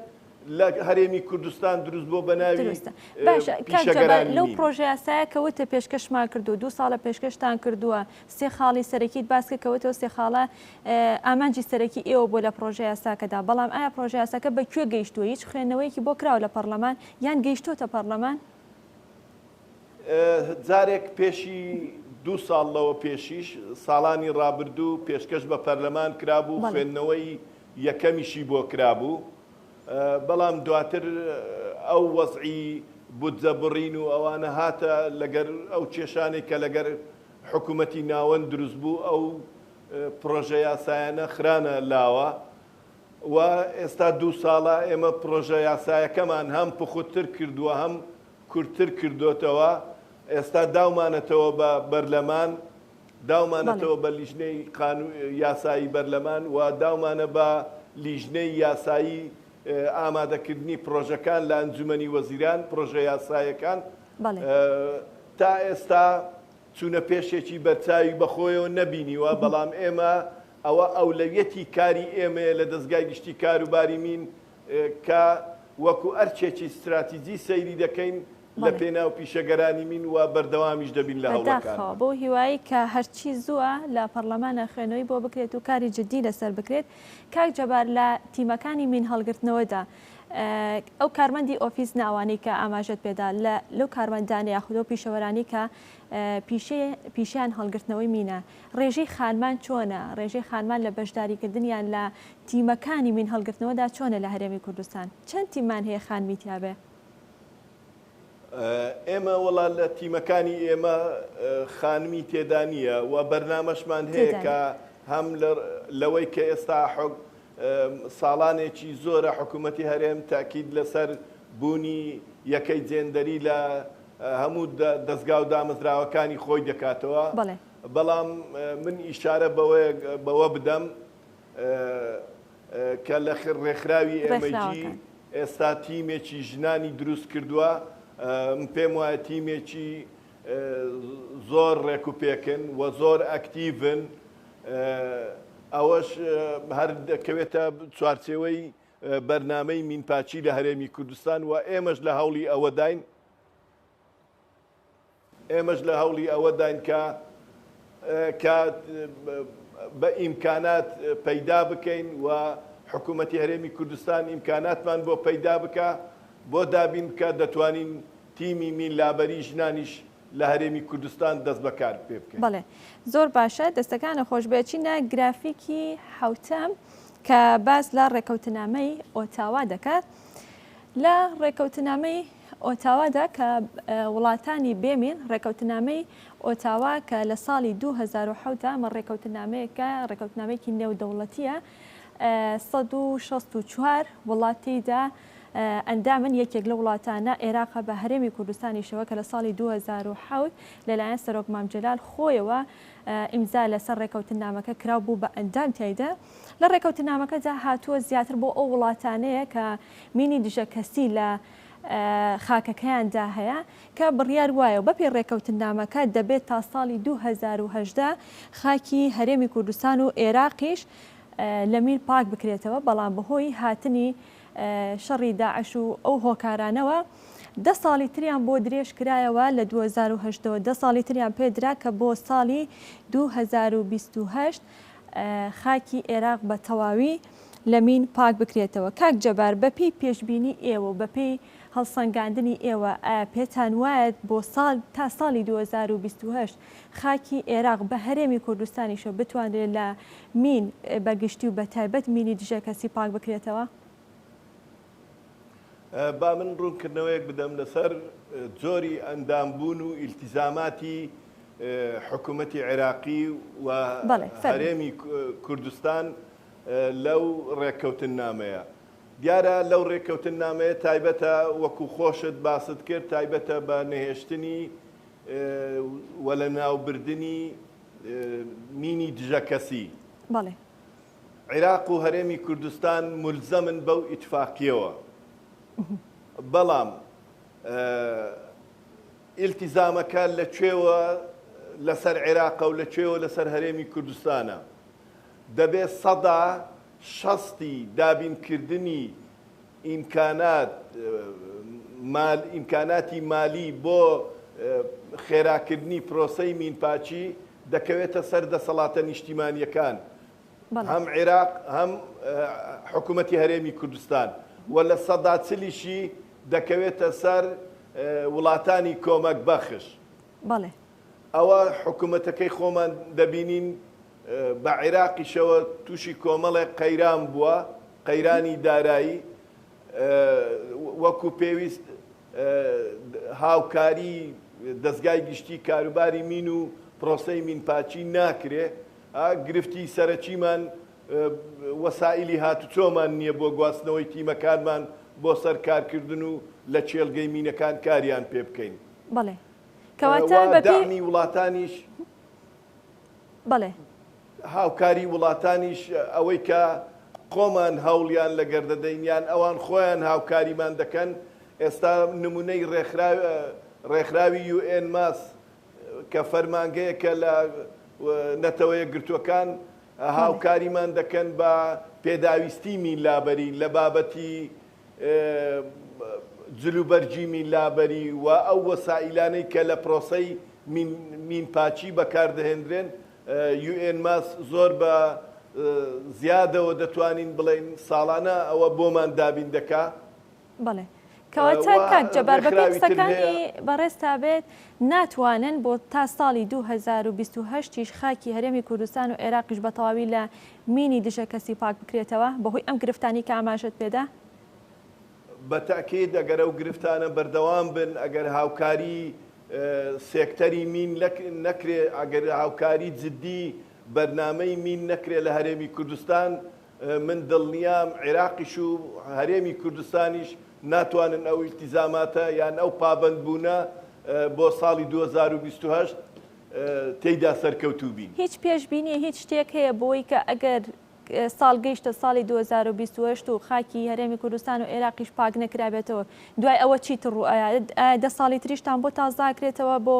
لە هەرێمی کوردستان دروست بووە بە ناوی دروستە باشە کاک جەبار پیشەگەرانی لەو مین. پڕۆژەیاسایە کە وتت پێشکەشمان کردووە دوو ساڵە پێشکەشتان کردووە سێ خاڵی سەرەکیت باس کرد کە وتت ئەو سێ خاڵە ئامانجی سەرەکی ئێوە بووە لە پڕۆژەیاساکەدا بەڵام ئایا پڕۆژەیاساکە بە کوێ گەیشتووە هیچ خوێندنەوەیەکی بۆ کراوە لە پەڕلەمان یان گەیشتۆتە پەڕلەمان؟ جارێک پێشی دوو ساڵ لەوە پێشیش ساڵانی ڕابردوو پێشکەش بە پەرلەمان کرابوو خوێندنەوەی یەکەمیشی بۆ کرابوو بەڵام دواتر ئەو وەزعی بودجە بڕین و ئەوانە هاتە لەگەر ئەو کێشانەی کە لەگەر حکوومەتی ناوەند دروست بوو ئەو پڕۆژە یاسایانە خرانە لاوە و ئێستا دوو ساڵە ئێمە پڕۆژە یاسایەکەمان هەم پوختتر کردووە هەم کورتتر کردۆتەوە، ئێستا داومانەتەوە بە بەرلەمان، داومانەتەوە بە لیژنەی یاسایی بەرلەمان و داومانە بە لیژنەی یاسایی ئامادەکردنی پڕۆژەکان لە ئەنجومەنی وەزیران، پڕۆژە یاسایەکان. تا ئێستا چوونە پێشێکی بەرچاوی بەخۆیەوە نەبینیوە، بەڵام ئێمە ئەوە ئەولەویەتی کاری ئێمەیە لە دەزگای گشتی کاروباری مین کە وەکو ئەرکێکی ستراتیجی سەیری دەکەین لە پێناو پیشەگەرانی مین و بەردەوامیش دەبین لە بەداخەوە هەوڵەکانمان. بەو هیوایەی کە هەرچی زووە لە پەڕلەمانا خوێنەوەی بۆ بکرێت و کاری جدی لەسەر بکرێت. کاک جەبار لە تیمەکانی مین هەڵگرتنەوەدا. ئەو کارمەندی ئۆفیس ناوانەی کە ئاماژەت پێدا لە لەو کارمەندانە یاخود ئەو پیشەوەرانەی کە پیشەی پیشەیان هەڵگرتنەوەی مینە ڕێژەی خانمان چۆنە؟ ڕێژەی خانمان لە بەشداریکردنیان لە تیمەکانی مین هەڵگرتنەوەدا چۆنە لە هەرێمی کوردستان؟ چەند تیممان هەیە خانمی تیابێ؟ ئێمە وەڵا لە تیمەکانی ئێمە خانمی تێدا نییە و بەرنامەشمان هەیە کە هەم لەوەی کە ئێستا ساڵانێکی زۆرە حکوومەتی هەرێم تاکید لەسەر بوونی یەکەی جێندەری لە هەموو دەزگا و دامەزراوەکانی خۆی دەکاتەوە بەڵام من ئیشارە بەوە بدەم کە لە ڕێکخراوی ئێمەجی ئێستا تیمێکی ژنانی دروست کردووە، من پێم وایە تیمێکی زۆر ڕێکوپێکن و زۆر ئەکتیڤن، ئەوەش هەر دەکەوێتە چوارچێوەی بەرنامەی مینپاکی لە هەرێمی کوردستان و ئێمەش لە هەوڵی ئەوەداین. ئێمەش لە هەوڵی ئەوەداین کە کە بە ئیمکانات پەیدا بکەین و حکوومەتی هەرێمی کوردستان ئیمکاناتمان بۆ پەیدا بکا بۆ دابین بکا دەتوانین تیمی مین لابەری ژنانیش لە هەرێمی کوردستان دەست بە کار پێ بکەین. بەڵێ زۆر باشە دەستەکانت خۆش بێت چینە گرافیکی حەوتەم کە باس لە ڕێکەوتنامەی ئۆتاوا دەکات لە ڕێکەوتنامەی ئۆتاوادا کە وڵاتانی بێ مین ڕێکەوتنامەی ئۆتاوا کە لە ساڵی 2007 دا ئەمە ڕێکەوتنامەیەکە ڕێکەوتنامەیەکی نێودەوڵەتیە 164 وڵات تێیدا ئەندامن یەکێک لە وڵاتانە عێراقە بە هەرێمی کوردستانیشەوە کە لە ساڵی 2007 لەلایەن سەرۆک مام جەلال خۆیەوە ئیمزا لەسەر ڕێکەوتنامەکە کراو بوو بە ئەندام تیایدا لە ڕێکەوتنامەکەدا هاتووە زیاتر بۆ ئەو وڵاتانەیە کە مینی دژە کەسی لە خاکەکەیاندا هەیە کە بڕیار وایە و بەپێی ڕێکەوتننامەکە دەبێت تا ساڵی 2018 خاکی هەرێمی کوردستان و ئێراقیش لە مین پاک بکرێتەوە، بەڵام بەهۆی هاتنی شەڕی داعش و ئەو هۆکارانەوە دە ساڵی تریان بۆ درێژ کرایەوە لە 2018 ەوە دە ساڵی تریان پێدرا کە بۆ ساڵی 2028 خاکی ئێراق بە تەواوی لە مین پاک بکرێتەوە. کاک جەبار بە پێی پێشبینی ئێوە و بە پێی هەڵسەنگاندنی ئێوە ئایا پێتان وایە بۆ ساڵ تا ساڵی 2028 خاکی ئێراق بە هەرێمی کوردستانیشەوە بتوانرێت لە مین بە گشتی و بە تایبەت مینی دژە کەسی پاک بکرێتەوە؟ با من ڕوونکردنەوەیەک بدەم لەسەر جۆری ئەندامبوون و ئیلتیزاماتی حکوومەتی عێراقی و هەرێمی کوردستان لەو ڕێککەوتننامەیە. دیارە لەو ڕێککەوتننامەیە تایبەتە وەکو خۆشت باست کرد تایبەتە بە نەهێشتنی و لەناوبردنی مینی دژەکەسی. بەڵێ. عێراق و هەرێمی کوردستان مولزەمن بەو ئیتفاقیەوە. بەڵام ئیلتیزامەکە لە کوێوە لەسەر عێراقە و لە کوێوە لەسەر هەرێمی کوردستانە؟ دەبێ سەدا شەستی دابینکردنی ئیمکانات مال ئیمکاناتی مالی بۆ خێراکردنی پرۆسەی مینپاکی دەکەوێتە سەر دەسەڵاتە نیشتیمانییەکان هەم عێراق هەم حکوومەتی هەرێمی کوردستان و لە سەدا چلیشی دەکەوێتە سەر وڵاتانی کۆمەک بەخش. بەڵێ. ئەوە حکومەتەکەی خۆمان دەبینین بە عێراقیشەوە تووشی کۆمەڵێک قەیران بووە، قەیرانی دارایی وەکو پێویست هاوکاری دەزگای گشتی کاروباری مین و پرۆسەی مینپاکی ناکرێ، گرفتی سەرەکیمان وەسائیلی هاتوچۆمان نییە بۆ گواستنەوەی تیمەکانمان بۆ سەر کارکردن و لە کێڵگەی مینەکان کاریان پێ بکەین. بەڵێ. کەواتە بە پێی. دەعمی وڵاتانیش. بەڵێ. هاوکاری وڵاتانیش ئەوەی کە خۆمان هەوڵیان لەگەر دەدەین یان ئەوان خۆیان هاوکاریمان دەکەن، ئێستا نمونەی ڕێکخراوی یو ئێن ماس کە فەرمانگەیەکە لە نەتەوە یەکگرتووەکان هاوکاریمان دەکەن بە پێداویستی مین لابەری لە بابەتی جلوبەرگی مین لابەری و ئەو وەسائیلانەی کە لە پرۆسەی مین پاکی بەکاردەهێندرێن، یو ئێن ماس زۆر بە زیادەوە دەتوانین بڵێین ساڵانە ئەوە بۆمان دابین دەکا. بەڵێ. کەواتە کاک جەبار بەپێی قسەکانی بەڕێزتا بێت ناتوانن بۆ تا ساڵی 2028 یش خاکی هەرێمی کوردستان و عێراقیش بە تەواوی لە مینی دژە کەسی پاک بکرێتەوە بەهۆی ئەم گرفتانەی کە ئاماژەت پێدا؟ بە تەئکید ئەگەر ئەو گرفتانە بەردەوام بن، ئەگەر هاوکاری سێکتەری مین نەکرێ، ئەگەر هاوکاری جدی بەرنامەی مین نەکرێ لە هەرێمی کوردستان، من دڵنیام عێراقیش و هەرێمی کوردستانیش ناتوانن ئەو ئیلتیزاماتە یان ئەو پابەندبوونە بۆ ساڵی 2028 تێیدا سەرکەوتوو بین. هیچ پێشبینی هیچ شتێک هەیە بۆی کە ئەگەر ساڵ گەیشتە ساڵی 2028 و خاکی هەرێمی کوردستان و عێراقیش پاک نەکرابێتەوە دوای ئەوە چیتر ڕوو ئەیات؟ ئایا دە ساڵی تریشتان بۆ تازە ئەکرێتەوە بۆ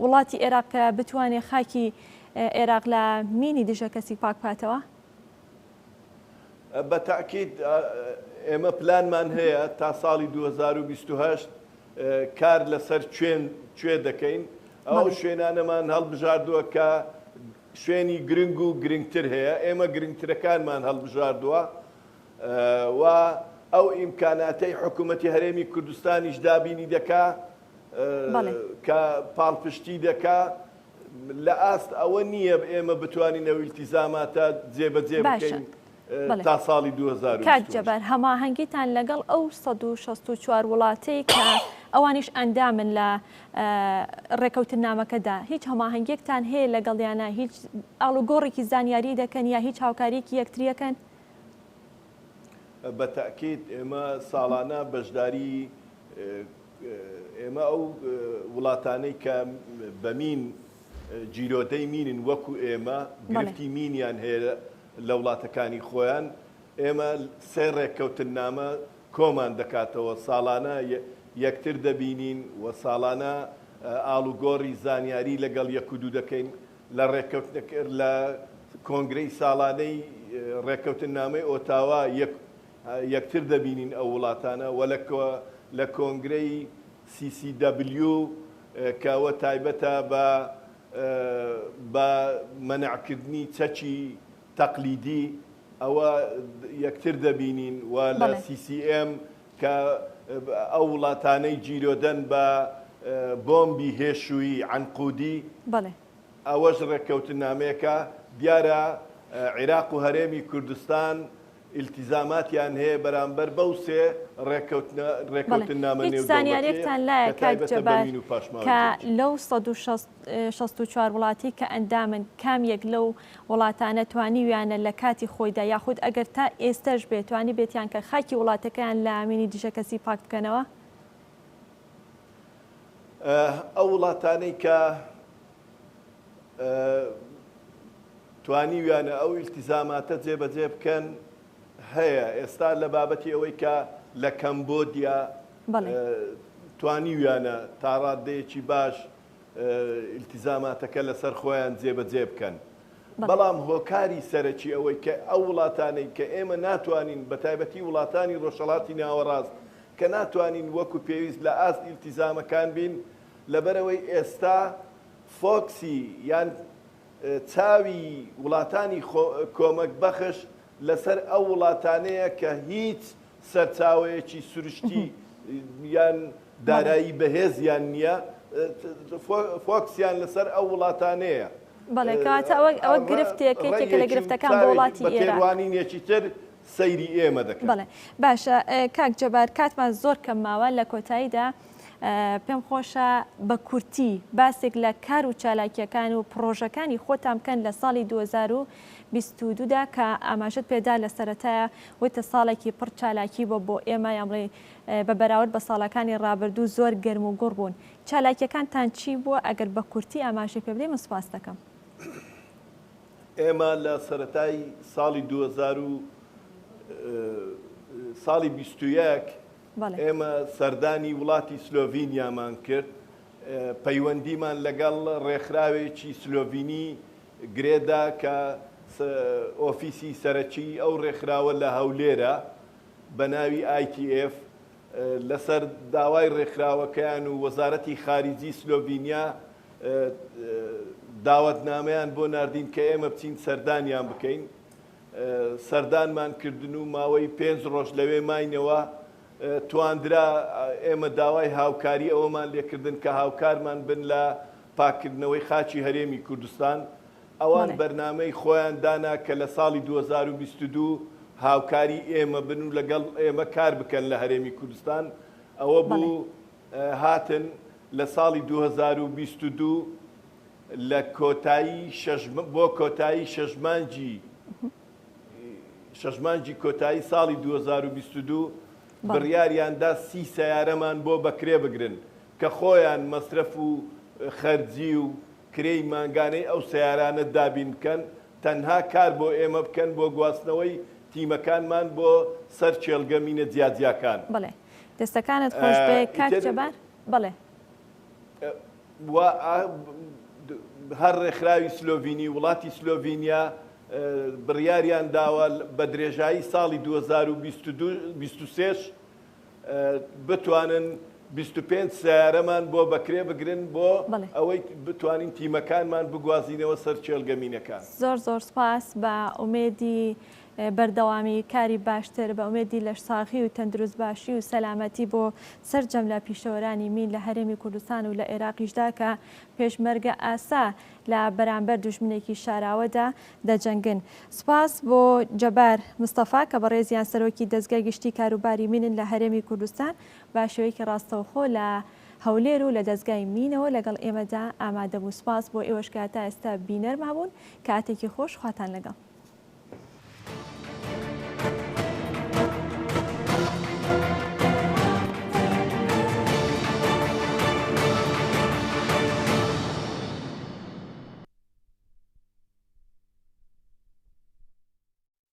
وڵاتی عێراق کە بتوانێت خاکی عێراق لە مینی دژە کەسی پاک بکاتەوە؟ بە تەئکید ئێمە پلانمان هەیە تا ساڵی 2028 کار لەسەر کوێن کوێ دەکەین. ئەو شوێنانەمان هەڵبژاردووە کە شوێنی گرنگ و گرنگتر هەیە، ئێمە گرنگترەکانمان هەڵبژاردووە و ئەو ئیمکاناتەی حکوومەتی هەرێمی کوردستانیش دابینی دەکا کە پاڵپشتی دەکا لە ئاست ئەوە نییە ئێمە بتوانین ئەو ئیلتیزاماتە جێبەجێ بکەین تا ساڵی 2028. کاک جەبار هەماهەنگیتان لەگەڵ ئەو 164 وڵاتەی کە ئەوانیش ئەندامن لە ڕێکەوتننامەکەدا هیچ هەماهەنگیەکتان هەیە لەگەڵیانە هیچ ئاڵوگۆڕێکی زانیاری دەکەن یا هیچ هاوکاریەکی یەکتریەکەن؟ بە تەئکید ئێمە ساڵانە بەشداری ئێمە ئەو وڵاتانەی کە بە مین گیرۆدەی مینن وەکو ئێمە گرفتی مینیان هەیە لە وڵاتەکانی خۆیان ئێمە سێ ڕێککەوتننامە کۆمان دەکاتەوە ساڵانە یەکتر دەبینین و ساڵانە ئاڵوگۆڕی زانیاری لەگەڵ یەک و دوو دەکەین لە ڕێککەوتنەکە لە کۆنگرەی ساڵانەی ڕێککەوتننامەی ئۆتاوا یەک یەکتر دەبینین ئەو وڵاتانە و لە کۆنگرەی CCW کە ئەوە تایبەتە بە بە مەنعکردنی چەکی تەقلیدی ئەوە یەکتر دەبینین و لە CCM کە ئەو وڵاتانەی گیرۆدەن بە بۆمبی هێشوویی، عەنقودی، ئەوەش ڕێککەوتننامەیەکە، دیارە عیراق و هەرێمی کوردستان ئیلتیزاماتیان هەیە بەرامبەر بەو سێ ڕێککەوتننامە هیچ نێودەوڵەتییە زانیاریەکتان لایە کە کاک تایبەتە بە جەبار مین و پاشماوەی کە جەنگی. لەو 164 وڵاتەی کە ئەندامن کام یەک لەو وڵاتانە توانیویانە لە کاتی خۆیدا یاخود ئەگەر تا ئێستەش بێت توانیبێتیان کە خاکی وڵاتەکەیان لە مینی دژەکەسی پاک بکەنەوە؟ ئەو وڵاتانەی کە توانیویانە ئەو ئیلتیزاماتە جێبەجێ بکەن هەیە، ئێستا لە بابەتی ئەوەی کە لە کەمبۆدیا توانیویانە تا ڕاددەیەکی باش ئیلتیزاماتەکە لەسەر خۆیان جێبەجێ بکەن، بەڵام هۆکاری سەرەکی ئەوەی کە ئەو وڵاتانەی کە ئێمە ناتوانین بەتایبەتی وڵاتانی ڕۆژهەڵاتی ناوەڕاست کە ناتوانین وەکو پێویست لە ئاست ئیلتیزامەکان بین لەبەرئەوەی ئێستا فۆکسی یان چاوی وڵاتانی کۆمەک بەخش لەسەر ئەو وڵاتانەیە کە هیچ سەرچاوەیەکی سروشتی یان دارایی بەهێزیان نییە، فۆکسیان لەسەر ئەو وڵاتانەیە. بەڵێ کەواتە ئەوە ئەوە گرفتێکە یەکێکە لە ڕەئیەکی و گرفتەکان بۆ چاوێکی وڵاتی بە ئێراق. تێڕوانینێکی تر سەیری ئێمە دەکەن. بەڵێ باشە کاک جەبار کاتمان زۆر کەم ماوە لە کۆتاییدا پێم خۆشە بە کورتی باسێک لە کار و چالاکییەکان و پڕۆژەکانی خۆتان بکەن لە ساڵی 2022 دا کە ئاماژەت پێدا لە سەرەتایە وتت ساڵێکی پڕ چالاکی بووە بۆ ئێمە یان بڵێی بە بەراورد بە ساڵەکانی ڕابردوو زۆر گەرم و گوڕ بوون چالاکییەکانتان چی بووە ئەگەر بە کورتی ئاماژەی پێ بدەی من سوپاست دەکەم. ئێمە لە سەرەتای ساڵی 2000 و ساڵی 21 ئێمە سەردانی وڵاتی سلۆڤینیامان کرد، پەیوەندیمان لەگەڵ ڕێکخراوێکی سلۆڤینی گرێدا کە ئۆفیسی سەرەکی ئەو ڕێکخراوە لە هەولێرە بە ناوی ITF، لەسەر داوای ڕێکخراوەکەیان و وەزارەتی خاریجی سلۆڤینیا داوەتنامەیان بۆ ناردین کە ئێمە بچین سەردانیان بکەین. سەردانمان کردن و ماوەی پێنج ڕۆژ لەوێ ماینەوە. تواندرا ئێمە داوای هاوکاری ئەوەمان لێکردن کە هاوکارمان بن لە پاککردنەوەی خاکی هەرێمی کوردستان، ئەوان بەرنامەی خۆیان دانا کە لە ساڵی 2022 هاوکاری ئێمە بن و لەگەڵ ئێمە کار بکەن لە هەرێمی کوردستان، ئەوە بوو هاتن لە ساڵی 2022 لە کۆتایی شەش بۆ کۆتایی شەش مانگی شەش مانگی کۆتایی ساڵی 2022 بڕیاریان دا سی سەیارەمان بۆ بەکرێ بگرن کە خۆیان مەسرەف و خەرجی و کرێی مانگانەی ئەو سەیارانە دابین بکەن، تەنها کار بۆ ئێمە بکەن بۆ گواستنەوەی تیمەکانمان بۆ سەر کێڵگە مینە جیاجیاکان. بەڵێ دەستەکانت خۆش بێ کاک جەبار. بەڵێ. و هەر ڕێکخراوی سلۆڤینی وڵاتی سلۆڤینیا بڕیاریان داوە بە درێژایی ساڵی 2023 بتوانن 25 سەیارەمان بۆ بەکرێ بگرن بۆ ئەوەی بتوانین تیمەکانمان بگوازینەوە سەر کێڵگە مینەکان. زۆر زۆر سپاس بە ئومێدی بەردەوامی کاری باشتر بە ئومێدی لەشساغی و تەندروست باشی و سەلامەتی بۆ سەرجەم لە پیشەوەرانی مین لە هەرێمی کوردستان و لە ئێراقیشدا کە پێشمەرگە ئاسا لە بەرامبەر دوژمنێکی شاراوەدا دەجەنگن. سوپاس بۆ جەبار مستەفا کە بەڕێزیان سەرۆکی دەزگای گشتی کاروباری مینن لە هەرێمی کوردستان بە شێوەیەکی ڕاستەوخۆ لە هەولێر و لە دەزگای مینەوە لەگەڵ ئێمەدا ئامادەبوو. سوپاس بۆ ئێوەش کە تا ئێستا بینەرمان بوون. کاتێکی خۆش خواتان لەگەڵ.